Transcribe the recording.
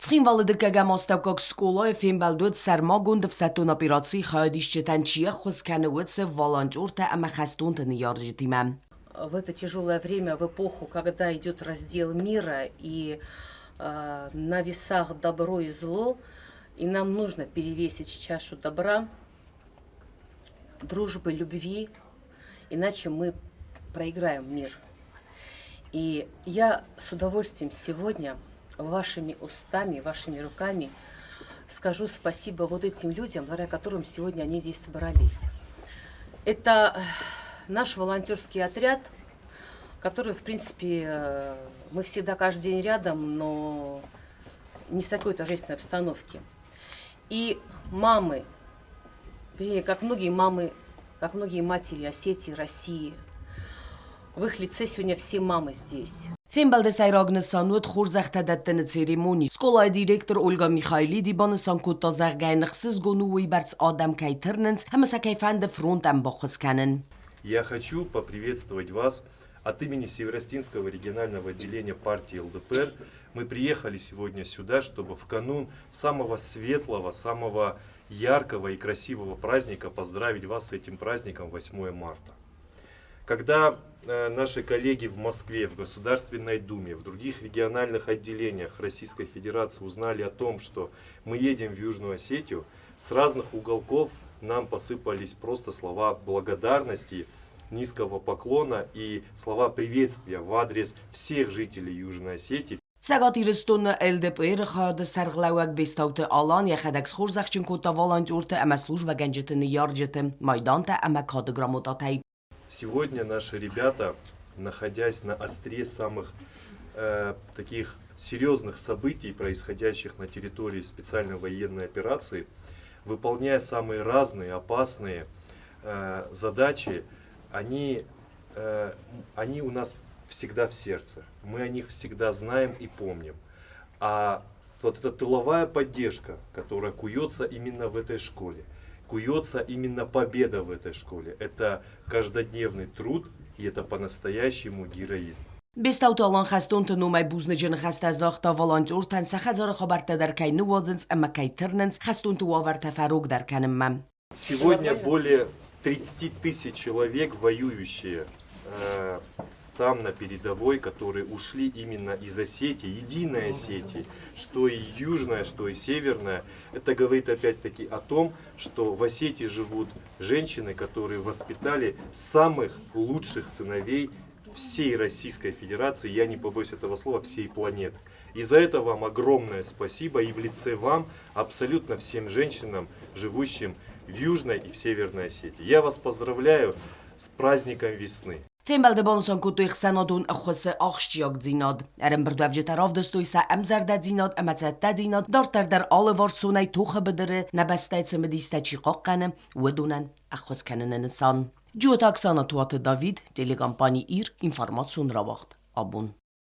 Цхинвалы дыккӕгӕм астӕуккаг скъолайы фембӕлд уыд сӕрмагонд ӕфсӕддон операцийы хайадисджытӕн чи ӕххуыс кӕны, уыцы волонтертӕ ӕмӕ хӕстонты ныййарджытимӕ. В это тяжелое время, в эпоху, когда идет раздел мира и на весах добро и зло, и нам нужно перевесить чашу добра, дружбы, любви, иначе мы проиграем мир. И я с удовольствием сегодня вашими устами, вашими руками скажу спасибо вот этим людям, благодаря которым сегодня они здесь собрались. Это наш волонтерский отряд, который, в принципе, мы всегда каждый день рядом, но не в такой торжественной обстановке. И мамы, вернее, как многие мамы, как многие матери Осетии, России, в их лице сегодня все мамы здесь. Фембӕлды сӕйраг нысан уыд хорзӕхтӕ дӕттыны церемони. Скъолайы директор Ольга Михайлиди банысан кодта, зӕгъгӕ, йын ӕхсызгон у, уыйбӕрц адӕм кӕй тырнынц ӕмӕ сӕ кӕй фӕнды фронтӕн баххуыс кӕнын. Я хочу поприветствовать вас от имени Северо-Осетинского регионального отделения партии ЛДПР. Мы приехали сегодня сюда, чтобы в канун самого светлого, самого яркого и красивого праздника поздравить вас с этим праздником 8 марта. Когда наши коллеги в Москве, в Государственной Думе, в других региональных отделениях Российской Федерации узнали о том, что мы едем в Южную Осетию, с разных уголков нам посыпались просто слова благодарности, низкого поклона и слова приветствия в адрес всех жителей Южной Осетии. Цӕгат Ирыстоны ЛДПР-ы хайады сӕргълӕууӕг Бестауты Алан йӕхӕдӕг схорзӕхджын кодта волонтерты ӕмӕ службӕгӕнджыты ныййарджыты майдантӕ ӕмӕ кады грамотатӕй. Сегодня наши ребята, находясь на острие самых таких серьезных событий, происходящих на территории специальной военной операции, выполняя самые разные опасные задачи, они у нас всегда в сердце. Мы о них всегда знаем и помним. А вот эта тыловая поддержка, которая куется именно в этой школе, куется именно победа в этой школе. Это каждодневный труд и это по-настоящему героизм. Бестауты Алан хӕстонты номӕй бузныджы ныхӕстӕ загъта волонтертӕн, сӕ хӕдзары хабӕрттӕ дӕр кӕй ныууадзынц ӕмӕ кӕй тырнынц хӕстонты уавӕртӕ фӕрогдӕр кӕнынмӕ. Сегодня более 30 тысяч человек, воюющие там на передовой, которые ушли именно из Осетии, единой Осетии, что и южная, что и северная. Это говорит опять-таки о том, что в Осетии живут женщины, которые воспитали самых лучших сыновей всей Российской Федерации, я не побоюсь этого слова, всей планеты. И за это вам огромное спасибо и в лице вам, абсолютно всем женщинам, живущим в Южной и в Северной Осетии. Я вас поздравляю с праздником весны. Фембӕлды банысан кодтой ӕхсӕнадон ӕххуысы ахсджиагдзинад. Ӕрӕмбырдуӕвджытӕ равдыстой сӕ ӕмзӕрдӕдзинад ӕмӕ цӕттӕдзинад дарддӕр дӕр алыварсонӕй тохы быдыры нӕ бӕстӕйы цымыдистӕ чи хъахъхъӕны, уыдонӕн ӕххуыс кӕныны нысан. Джиоты Оксана, Туаты Давид, телекомпани «Ир», информацион рауагъд «Абон».